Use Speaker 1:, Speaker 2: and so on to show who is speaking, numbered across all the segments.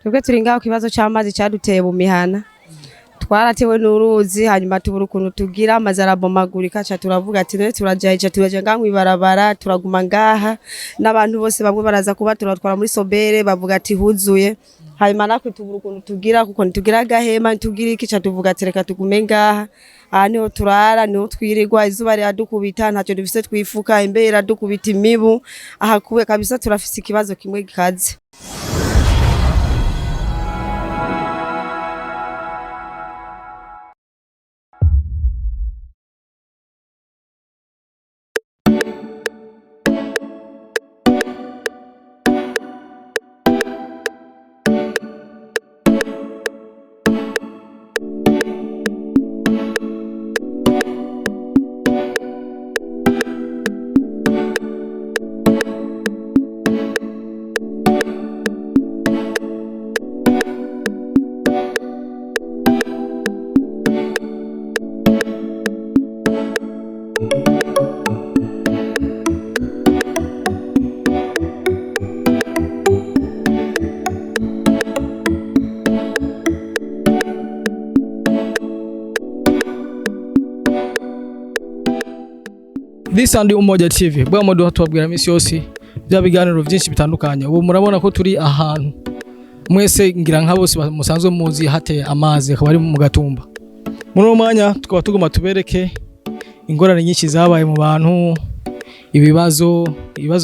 Speaker 1: Twebwe turi ngaho kibazo c'amazi caduteye mu mihana. Twaratewe n'uruzi, hanyuma tubura ukuntu tugira, amazi arabomagurika, ca turavuga ati none turaja, turaja ngaha mw'ibarabara, turaguma ngaha n'abantu bose, bamwe baraza kuba turatwara muri sobere, bavuga ati huzuye. Hanyuma natwe tubura ukuntu tugira, kuko ntitugira agahema, ntitugira iki, ca tuvuga ati reka tugume ngaha. Aha niho turara, niho twirirwa, izuba riradukubita, ntacyo dufise twifuka, imbeho iradukubita, imibu aha kuwe kabisa, turafise ikibazo kimwe gikaze.
Speaker 2: This and Umoja TV bwa modo tubabwira iminsi yose bya biganiro byinshi bitandukanye. Ubu murabona ko turi ahantu mwese ngira nka bose musanzwe muzi hateye amazi, akaba ari mu Gatumba. Muri uwo mwanya tukaba tuguma tubereke ingorane nyinshi zabaye mu bantu, ibibazo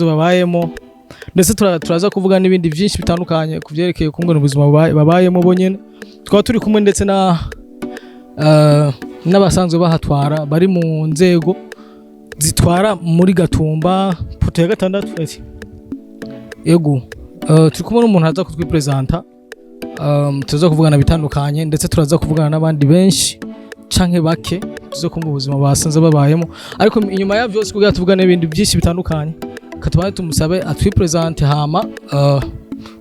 Speaker 2: babayemo, ndetse turaza kuvuga n'ibindi byinshi bitandukanye ku byerekeye kungana ubuzima babayemo bonyene. Tukaba turi kumwe ndetse na n'abasanzwe bahatwara, bari mu nzego zitwara muri Gatumba, poto ya gatandatu ati yego. Turi kumwe n'umuntu aza kutwipresenta, tuza kuvugana bitandukanye, ndetse turaza kuvugana n'abandi benshi canke bake, tuza kumva ubuzima basanze babayemo. Ariko inyuma ya vyose, kugira tuvugane ibindi byinshi bitandukanye, katubane tumusabe atwipresente, hama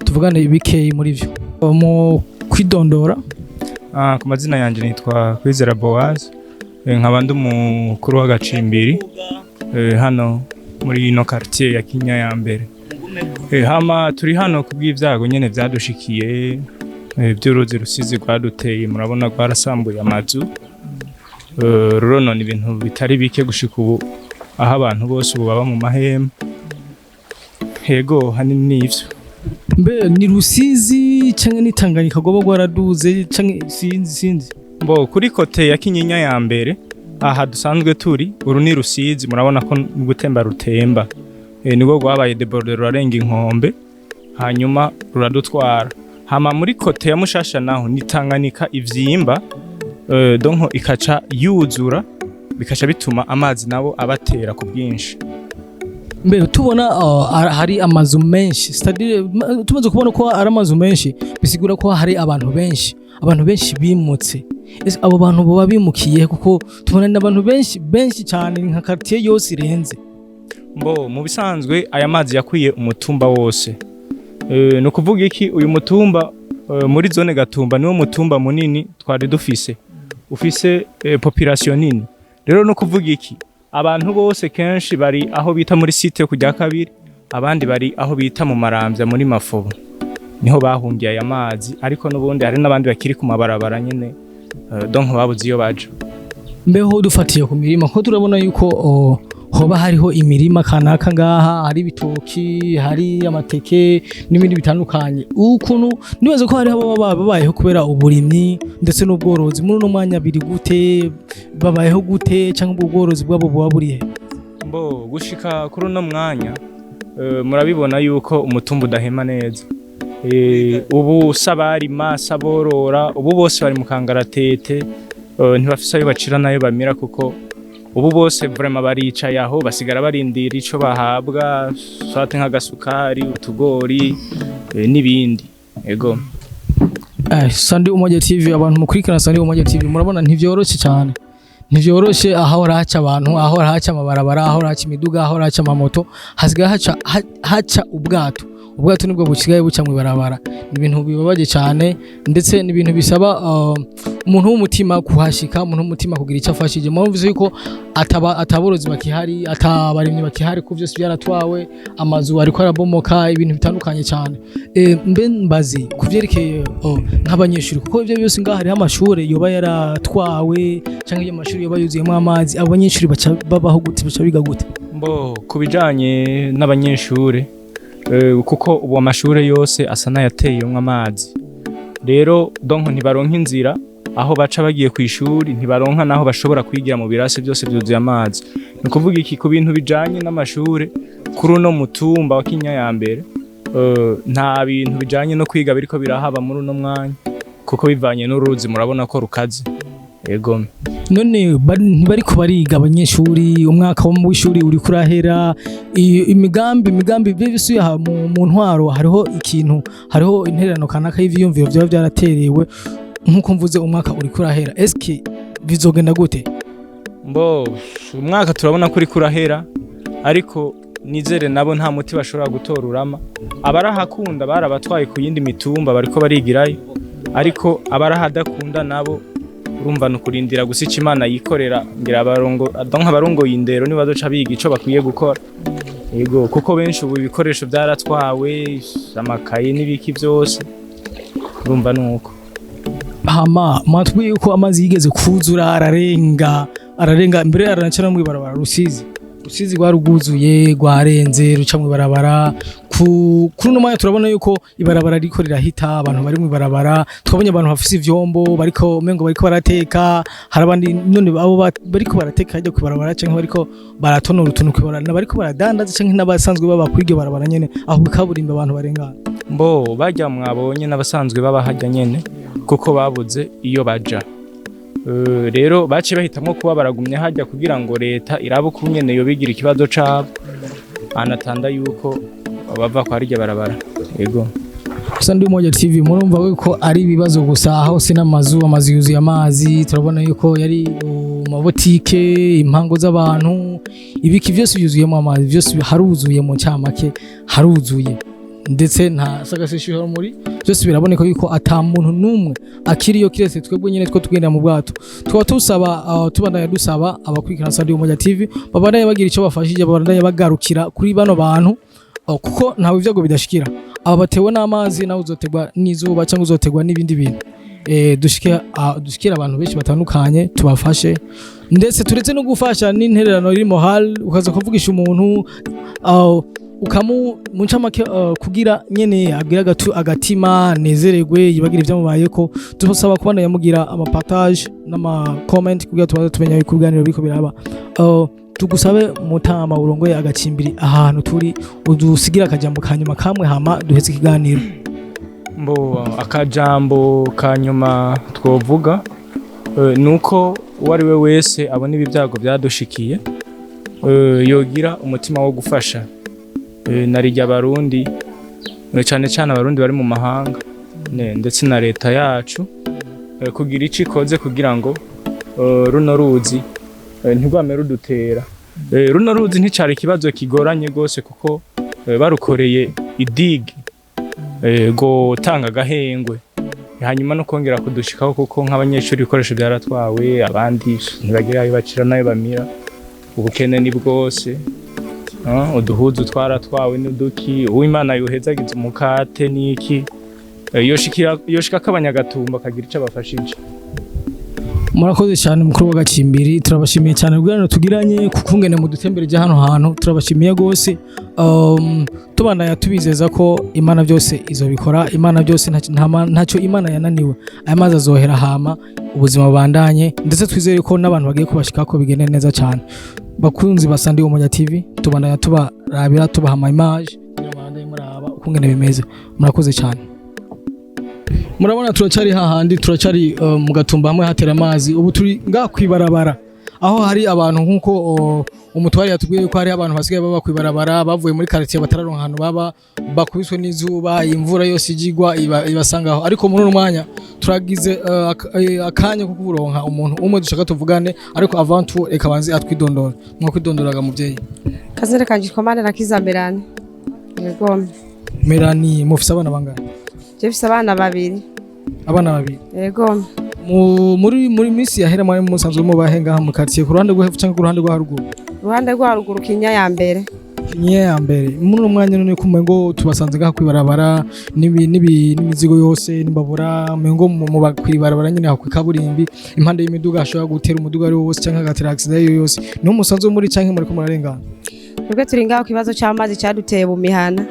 Speaker 2: tuvugane ibikeyi muri vyo mu kwidondora.
Speaker 3: Ku mazina yanjye nitwa Kwizera Boaz, nkaba ndi umukuru w'agacimbiri hano muri ino quartier ya Kinya ya mbere. Hama turi hano kubw'ibyago nyene vyadushikiye, by'uruzi Rusizi rwaduteye. Murabona rwarasambuye amazu, ruronona ibintu bitari bike, gushika ubu aho abantu bose ubu baba mu mahema. Yego, hanini nivyo.
Speaker 2: Mbe ni Rusizi canke ni Tanganyika rwoba rwaraduze, canke sinzi?
Speaker 3: Mbo kuri côté ya Kinyinya ya mbere aha dusanzwe turi, uru ni Rusizi, murabona ko gutemba rutemba. Nibwo rwabaye débordé, rurarenga inkombe, hanyuma ruradutwara. Hama muri côté ya Mushasha naho ni Tanganyika ivyimba, donc ikaca yuzura, bikaca bituma amazi nabo abatera ku bwinshi.
Speaker 2: Mbe tubona hari amazu menshi, c'est-à-dire tumaze kubona ko ari amazu menshi, bisigura ko hari abantu benshi, abantu benshi bimutse. Ese abo bantu boba bimukiye? Kuko tubona ni abantu benshi benshi cyane, ni nka quartier yose irenze.
Speaker 3: Mbo mu bisanzwe aya mazi yakwiye umutumba wose. Ni ukuvuga iki, uyu mutumba muri zone Gatumba niwo mutumba munini twari dufise, ufise population nini. Rero no kuvuga iki, abantu bose kenshi bari aho bita muri site yo kujya kabiri, abandi bari aho bita mu Maramvya muri Mafobo, niho bahungiye aya mazi. Ariko n'ubundi hari n'abandi bakiri ku mabarabara nyene, donc babuze iyo baja.
Speaker 2: Mbeho dufatiye ku mirima, ko turabona yuko hoba hariho imirima kanaka ngaha, hari ibitoki, hari amateke n'ibindi bitandukanye, ukuntu nibaza ko hariho ababa babayeho kubera uburimyi ndetse n'ubworozi. Muri uno mwanya biri gute? Babayeho gute, cyangwa ubwo bworozi bwabo buba burihe?
Speaker 3: Mbo gushika kuri uno mwanya, murabibona yuko umutumba udahema neza. Ubu s'abarima, s'aborora, ubu bose bari mu kangaratete, ntibafise ayo bacira n'ayo bamira, kuko ubu bose vraiment baricaye aho, basigara barindira ico bahabwa, soit nk'agasukari, utugori, n'ibindi. Ego.
Speaker 2: Sandi Umoja TV, abantu mukurikirana Sandi Umoja TV, murabona ntivyoroshe cyane, ntivyoroshe. Aho haca abantu, aho haca amabarabara, aho haca imiduga, aho haca amamoto, hasigaye haca ubwato. Ubwato nibwo busigaye buca mu ibarabara. Ni ibintu bibabaje cyane, ndetse ni ibintu bisaba Umuntu w'umutima kuhashika, umuntu w'umutima kugira icyo afashije. Mwumvise yuko ataba ataborozi bakihari, atabarimyi bakihari, ko vyose byaratwawe, amazu ariko arabomoka, ibintu bitandukanye cyane. Mbe mbazi kuvyerekeye nk'abanyeshuri, kuko ivyo byose ngaha hariho amashure yoba yaratwawe canke iyo amashuri yoba yuzuyemo amazi, abo banyeshuri baca babaho gute, baca biga gute?
Speaker 3: Mbo ku bijanye n'abanyeshure, kuko ubu amashure yose asa n'ayateyemwo amazi, rero donc ntibaronka inzira aho baca bagiye ku ishuri, ntibaronka naho bashobora kwigira mu birasi, byose byuzuye amazi. Ni ukuvuga iki, ku bintu bijanye n'amashure kuri uno mutumba wa Kinyinya ya mbere, nta bintu bijanye no kwiga biriko birahaba muri uno mwanya, kuko bivanye n'uruzi murabona ko rukaze. Ego.
Speaker 2: None ntibariko bariga abanyeshuri? Umwaka w'ishuri uriko urahera. Imigambi byose aha mu ntwaro hariho ikintu, hariho intererano kanaka y'ivyiyumviro vyaba byaraterewe? Nk'uko mvuze, umwaka uriko urahera, eske bizogenda gute?
Speaker 3: Mbo umwaka turabona ko uriko urahera, ariko nizere nabo nta muti bashobora gutora urama. Abarahakunda barabatwaye ku yindi mitumba, bariko barigirayo, ariko abarahadakunda nabo urumva ni ukurindira gusa ico Imana yikorera. Ngira abarongo, donc abarongoye indero nibazoca biga ico bakwiye gukora. Yego, kuko benshi ubu ibikoresho byaratwawe, amakaye n'ibiki byose, urumva nuko.
Speaker 2: Hama mwatubwiye yuko amazi yigeze kuzura ararenga, ararenga mbere, aranaca no mw'ibarabara Rusizi. Rusizi rwari rwuzuye, rwarenze ruca mw'ibarabara. Kuri uno mwanya turabona yuko ibarabara riko rirahita, abantu bari mw'ibarabara. Twabonye abantu bafise ivyombo bariko umengo bariko barateka. Hari abandi none abo bariko barateka hajya kw'ibarabara canke bariko baratonora utuntu kw'ibarabara, n'abariko baradandaza canke n'abasanzwe baba kuri iryo barabara nyene aho kaburimbo abantu barengana?
Speaker 3: Mbo bajya mwabonye n'abasanzwe baba hajya nyene, kuko babuze iyo baja. Rero baciye bahitamwo kuba baragumye hajya kugira ngo leta irabe uko nyene yobigira ikibazo cabo, anatanda yuko bava kwa rirya barabara. Yego.
Speaker 2: Gusa ndi Umoja TV, murumva ko ari ibibazo gusa hose n'amazu, amazu yuzuye amazi. Turabona yuko yari mu mabotike, impango z'abantu, ibiki byose byuzuyemo amazi, byose haruzuye. Mu ncamake haruzuye, ndetse nta sagasesho muri byose. Biraboneka yuko ata muntu n'umwe akiriyo kiretse twebwe nyine two tugenda mu bwato. Tukaba tusaba, tubandanya dusaba abakurikirana Sandi Umoja TV babandanye bagira icyo bafashije, babandanye bagarukira kuri bano bantu, kuko ntawe ibyago bidashikira. Aba batewe n'amazi, nawe uzotegwa n'izuba cyangwa uzotegwa n'ibindi bintu. Dushikire abantu benshi batandukanye, tubafashe, ndetse turetse no gufasha n'intererano iri mohal, ukaza kuvugisha umuntu, ukamu mu ncamake, kugira nyene agira agatima nezererwe, yibagira ibyamubayeko. Tubasaba kubandanya mugira ama partage n'ama comment kugira tubaze tumenya yuko ibiganiro biriko biraba. Tugusabe mutama urongoye agacimbiri ahantu turi, udusigira akajambo kanyuma kamwe, hama duheze ikiganiro.
Speaker 3: Mbo akajambo ka nyuma twovuga, nuko uwo ari we wese abona ibi byago byadushikiye, yogira umutima wo gufasha. Narirya abarundi, cane cane abarundi bari mu mahanga, ndetse na leta yacu, kugira ico ikoze kugira ngo runo ruzi ntirwame rudutera. Runo ruzi nticari ikibazo kigoranye gose, kuko barukoreye i digue, gotanga agahengwe, hanyuma no kongera kudushikaho, kuko nk'abanyeshuri ibikoresho byaratwawe, abandi ntibagira ayo bacira n'ayo bamira, ubukene ni bwose. Uduhuzu twaratwawe n'uduki. Uwimana yohezagiza umukate n'iki, yoshika ko abanyagatumba akagira ico abafashije.
Speaker 2: Murakoze cyane mukuru w'agacimbiri, turabashimiye cyane kuganiro tugiranye, kukungene mu dutembereje hano hantu, turabashimiye gose. Tubandanya tubizeza ko Imana byose izobikora. Imana byose ntacyo Imana yananiwe. Aya mazi azohera, hama ubuzima bubandanye, ndetse twizere ko n'abantu bagiye kubashika ko bigende neza cyane. Bakunzi ba Sandi Umoja TV, tubandanya tubarabira, tubaha ama image kugira ngo mubandanye muraba ukungene bimeze. Murakoze cyane. Murabona turacari hahandi, turacari mu Gatumba hamwe hatera amazi. Ubu turi ngaha kwibarabara aho hari abantu, nkuko umutwari yatubwiye ko hari abantu basigaye baba kwibarabara, bavuye muri quartier, batararonka ahantu baba, bakubiswe n'izuba, imvura yose ijigwa ibasangaho. Ariko muri uno mwanya turagize akanya ko kuronka umuntu umwe dushaka tuvugane, ariko avant tout reka banze atwidondora. Mwakwidondoraga muvyeyi?
Speaker 1: Kazina kanje komanda na Kizamerane. Yego.
Speaker 2: Melanie, mufise abana bangahe?
Speaker 1: Je mfise abana babiri.
Speaker 2: Abana babiri?
Speaker 1: Yego.
Speaker 2: Muri minsi yahera mwari musanzwe mubahe ngaha mu quartier, ku ruhande rwo hepfo canke ku ruhande rwo haruguru?
Speaker 1: Uruhande rwo haruguru, Kinyinya ya mbere.
Speaker 2: Kinyinya ya mbere. Muri uno mwanya none kumengo tubasanze ngaha kwibarabara n'imizigo yose n'imbabura, mengo muba kwibarabara nyene aho kwikaburimbi, impande y'imiduga, hashobora gutera umuduga ari wo wose canke agatera accident iyo yose. Niho musanzwe muri canke muriko murarengana?
Speaker 1: Twebwe turi ngaho ku kibazo c'amazi caduteye mu mihana.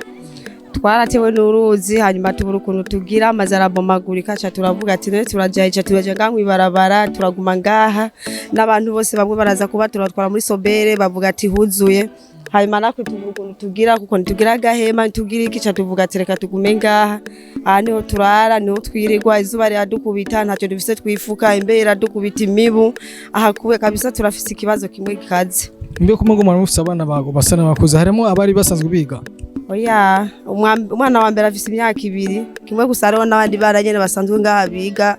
Speaker 1: Twaratewe n'uruzi, hanyuma tubura ukuntu tugira, amazi arabomagurika, ca turavuga ati none turaja, ca turaja ngaha mw'ibarabara, turaguma ngaha n'abantu bose. Bamwe baraza kuba turatwara muri sobere, bavuga ati huzuye. Hanyuma natwe tubura ukuntu tugira, kuko ntitugira agahema, ntitugira iki, ca tuvuga ati reka tugume ngaha. Aha niho turara, niho twirirwa. Izuba riradukubita, ntacyo dufise twifuka, imbeho iradukubita, imibu aha kuwe kabisa. Turafise ikibazo kimwe gikaze.
Speaker 2: Mbe kumengo mwari mufise abana bago basa n'abakuze, harimo abari basanzwe biga?
Speaker 1: Oya, umwana wa mbere afise imyaka 2 kimwe gusa. Hariho n'abandi bana nyene basanzwe ngaha biga.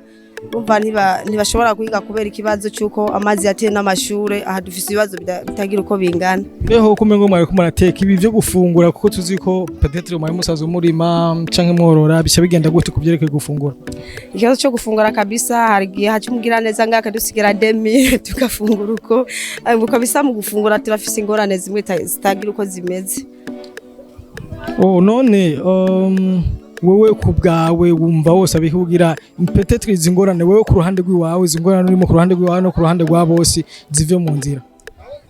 Speaker 1: Urumva ntibashobora kwiga kubera ikibazo c'uko amazi yateye n'amashure. Aha dufise ibibazo bitagira uko bingana.
Speaker 2: Mbeho kumengo mwariko murateka ibi vyo gufungura, kuko tuzi ko peut-être mwari musanzwe murima canke mworora, bica bigenda gute kuvyerekeye gufungura?
Speaker 1: Ikibazo co gufungura kabisa, hari igihe haca umugira neza ngaha akadusigira demi, tugafungura uko. Kabisa mu gufungura turafise ingorane zimwe zitagira uko zimeze.
Speaker 2: Oh, none wewe ku bwawe wumva wose abihugira peut-être izi ngorane, wewe ku ruhande rw'iwawe, izi ngorane urimo ku ruhande rw'iwawe no ku ruhande rwa bose zive mu nzira?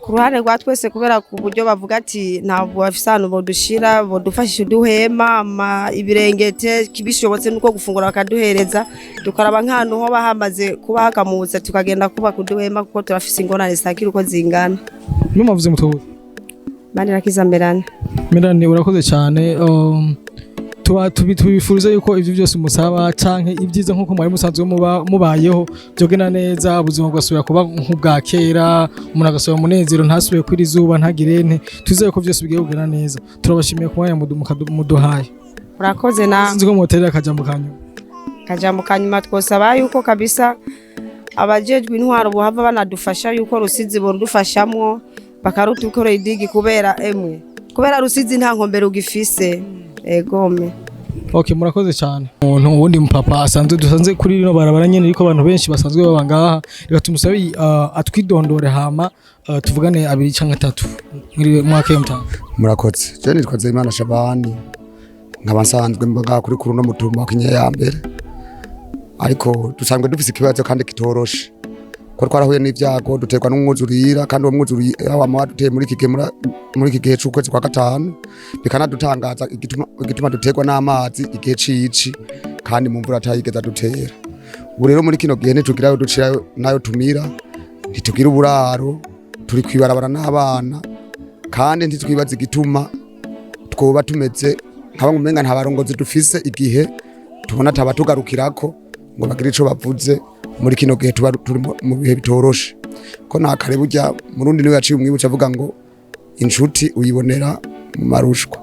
Speaker 1: Ku ruhande rwa twese, kubera ku buryo bavuga ati ntabwo bafise ahantu bodushira, bodufashisha uduhema, ibirengete bishobotse, nuko gufungura bakaduhereza, tukaraba nk'ahantu hoba hamaze kuba hakamutse, tukagenda kubaka uduhema, kuko turafise ingorane zitagira uko zingana.
Speaker 2: Mwe mwavuze mutwe?
Speaker 1: Manirakiza Melanie.
Speaker 2: Melanie, urakoze cyane. Tuba tubifuriza yuko ivyo byose musaba canke ibyiza nkuko mwari musanzwe muba mubayeho byogenda neza, ubuzima bwasubira kuba nk'ubwa kera, umuntu agasubira mu munezero, ntasubire kwira izuba, ntagire nte. Twizeye ko byose bigiye kugenda neza. Turabashimiye ku mwanya muduhaye.
Speaker 1: Urakoze na
Speaker 2: Sinzi ko muterera akajambo kanyuma.
Speaker 1: Kajambo kanyuma, twosaba yuko kabisa abajejwe intwaro bohava banadufasha yuko Rusizi borudufashamwo, bakarutukorera idigi, kubera emwe, kubera Rusizi nta nkombe rugifise, egome.
Speaker 2: Okay, murakoze cyane. Umuntu uwundi mupapa asanzwe dusanze kuri rino barabara nyene, ariko abantu benshi basanzwe baba ngaha, reka tumusabe atwidondore, hama tuvugane abiri canke atatu. Mwiriwe, mwaka mutanga.
Speaker 4: Murakoze. Je nitwa Nzeyimana Shabani, nkaba nsanzwe mba ngaha kuri uno mutumba wa Kinyinya ya mbere, ariko dusanzwe dufise ikibazo kandi kitoroshe, ko twarahuye n'ivyago, duterwa n'umwuzurira, kandi uwo mwuzurira wama waduteye muri iki gihe c'ukwezi kwa gatanu. Bikanadutangaza igituma duterwa n'amazi igihe cici kandi mu mvura atayigeze adutera. Ubu rero muri kino gihe ntitugira ayo ducira n'ayo tumira, ntitugira uburaro, turi kwibarabara n'abana, kandi ntitwibaza igituma twoba tumeze nkaba umenga nta barongozi dufise, igihe tubona atabatugarukirako ngo bagire ico bavuze. Muri kino gihe tuba turi mu bihe bitoroshe, ko nta kare burya Murundi niwe yaciye umwibuca avuga ngo inshuti uyibonera mu marushwa.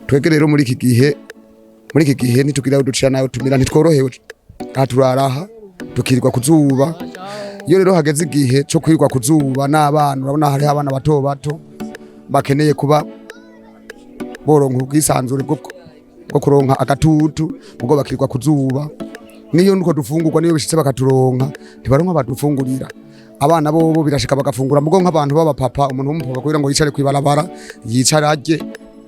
Speaker 4: Twebwe rero muri iki gihe ntitugira aho ducira n'ayo tumira, ntitworohewe. Aha turaraha tukirirwa ku zuba. Iyo rero hageze igihe co kwirirwa ku zuba n'abana, urabona hariho abana bato bato bakeneye kuba boronka ubwisanzure bwo kuronka agatutu, ubwo bakirirwa ku zuba. Niyo nuko dufungurwa, niyo bishitse bakaturonka, ntibaronka badufungurira. Abana bobo birashika bagafungura, mugo nk'abantu b'abapapa, umuntu w'umupapa kugira ngo yicare kwibarabara, yicare arye,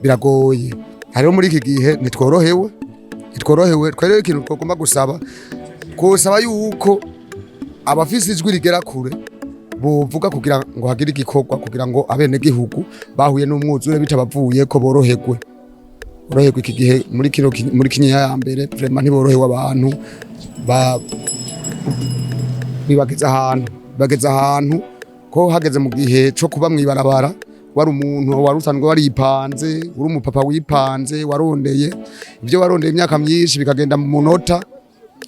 Speaker 4: biragoye. Hariho muri iki gihe ntitworohewe, ntitworohewe. Twere ikintu twagomba gusaba, twosaba yuko abafise ijwi rigera kure bovuga kugira ngo hagire igikorwa, kugira ngo abenegihugu bahuye n'umwuzure bitabavuye ko boroherwe, boroherwe. Iki gihe muri kino muri Kinyinya ya mbere vraiment ntiborohewe. Abantu ba bibageza ahantu, bageze ahantu ko hageze mu gihe co kuba mwibarabara, wari umuntu wari usanzwe waripanze, uri umupapa wipanze, warondeye ibyo warondeye imyaka myinshi, bikagenda mu munota,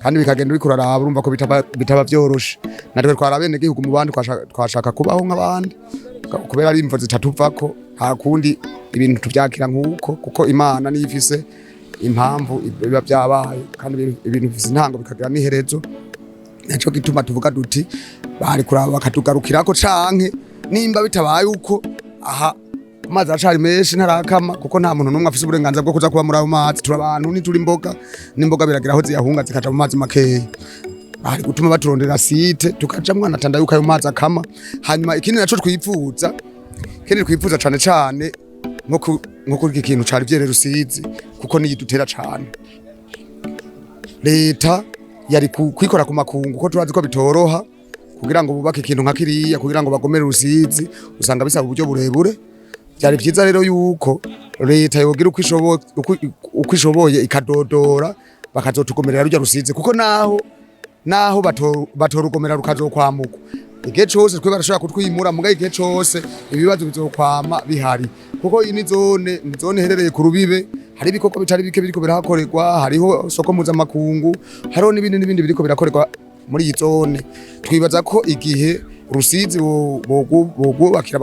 Speaker 4: kandi bikagenda uriko uraraba, urumva ko bitaba vyoroshe. Natwe twari abenegihugu mu bandi, twashaka kubaho nk'abandi. Kubera ari imvo zitatuvako, nta kundi, ibintu tuvyakira nk'uko, kuko Imana niyo ifise impamvu biba vyabaye, kandi ibintu bifise intango bikagira n'iherezo. Nico gituma tuvuga duti bari kuraba bakatugarukirako, canke nimba bitabaye uko, aha amazi aracari menshi ntarakama, kuko nta muntu n'umwe afise uburenganzira bwo kuza kuba muri ayo mazi. Turi abantu, ntituri imboga, n'imboga biragira aho ziyahunga zikaja mu mazi makeya. Bari gutuma baturondera site tukajamwo anatanda yuko ayo mazi akama. Hanyuma ikindi naco twipfuza, ikindi twipfuza cane cane nko kuri iki kintu ca rivière Rusizi, kuko niyo idutera cane, leta yari kwikora ku makungu, ko turazi ko bitoroha kugira ngo bubake ikintu nka kiriya, kugira ngo bagomere Rusizi, usanga bisaba uburyo burebure. Byari vyiza rero yuko leta yogira uko ishoboye ikadodora bakazotugomerera rujya Rusizi, kuko naho batorugomera rukazokwamugwa, igihe cose twe barashobora kutwimura, muga igihe cose ibibazo bizokwama bihari, kuko iyi ni zone iherereye ku rubibe. Hari ibikorwa bitari bike biriko birahakorerwa, hariho soko mpuzamakungu, hariho n'ibindi n'ibindi biriko birakorerwa muri iyi zone. Twibaza ko igihe Rusizi bogubakira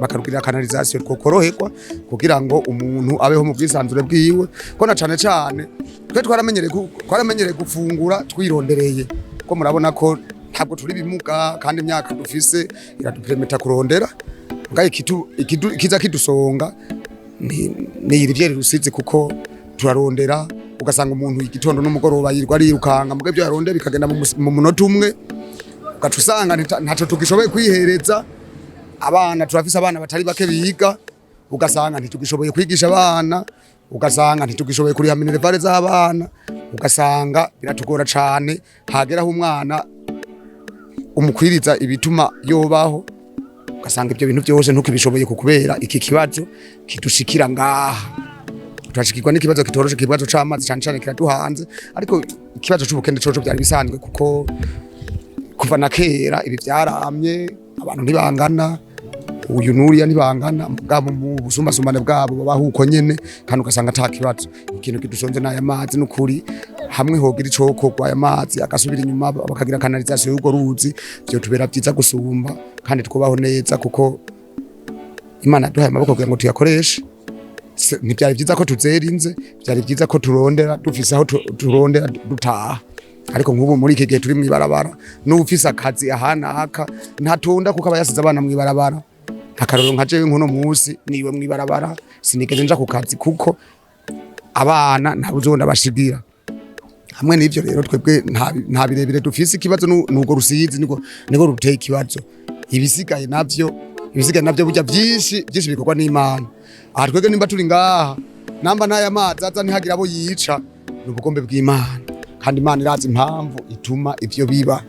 Speaker 4: bakarugirira canalisation, twokoroherwa kugira ngo umuntu abeho mu bwisanzure bwiwe, ko na cane cane twe twaramenyereye gufungura twirondereye, ko murabona ko ntabwo turi bimuga, kandi imyaka dufise iradupermeta kurondera. Ngaye ikiza kidusonga ni rivière Rusizi, kuko turarondera ugasanga umuntu igitondo n'umugoroba yirwa arirukanga, muga ibyo yarondeye bikagenda mu munota umwe, ugaca usanga ntaco tugishoboye kwihereza abana. Turafise abana batari bake biga, ugasanga ntitugishoboye kwigisha abana, ugasanga ntitugishoboye kuriha minerval z'abana, ugasanga biratugora cane. Hageraho umwana umukwiriza ibituma yobaho, ugasanga ibyo bintu byose ntukibishoboye kukubera iki kibazo kidushikira ngaha. Turashikirwa n'ikibazo kitoroshe, ikibazo c'amazi cane cane kiraduhanze, ariko ikibazo c'ubukene coco byari bisanzwe, kuko kuva na kera ibi vyaramye. Abantu ntibangana, uyu nuriya ntibangana, mugabo mu busumbasumbane bwabo babaho uko nyene, kandi ugasanga ata kibazo. Ikintu kidusonze n'aya mazi n'ukuri. Hamwe hogira icokorwa aya mazi agasubira inyuma, bakagira canalisation y'urwo ruzi, vyotubera vyiza gusumba, kandi twubaho neza, kuko Imana yaduhaye amaboko kugira ngo tuyakoreshe. Ntivyari vyiza ko tuzerinze, vyari vyiza ko turondera dufise aho turondera dutaha. Ariko nk'ubu muri iki gihe turi mw'ibarabara, n'ufise akazi ahanaka ntatunda, kuko aba yasize abana mw'ibarabara. Akarorero nka jewe nkuno musi niwe mw'ibarabara, sinigeze nja ku kazi kuko abana ntabuzonda bashigira. Hamwe n'ivyo rero, twebwe nta birebire dufise. Ikibazo nugo Rusizi niko ruteye ikibazo. Ibisigaye navyo burya byinshi byinshi bikorwa n'Imana. Aha twebwe nimba turi ngaha, namba n'aya mazi aza ntihagira abo yica, ni ubugombe bw'Imana, kandi Imana irazi impamvu ituma ivyo biba.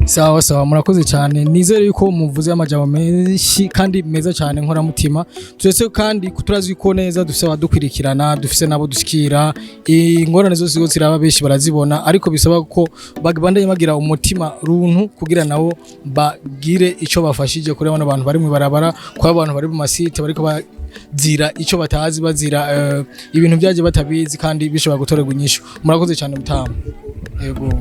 Speaker 2: Sawa sawa, murakoze cyane. Nizere yuko muvuze amajambo menshi kandi meza cyane nkoramutima. Turetse kandi turazi ko neza dufise abadukurikirana, dufise nabo dushikira. Ingorane zose zose ziraba, benshi barazibona, ariko bisaba ko bagabandanye bagira umutima runtu kugira nabo bagire ico bafashije kuri bano bantu bari mu barabara, kuri abantu bari mu masite bariko bazira ico batazi, bazira ibintu byaje batabizi kandi bishobora gutorerwa inyishu. Murakoze cyane mutamu. Yego.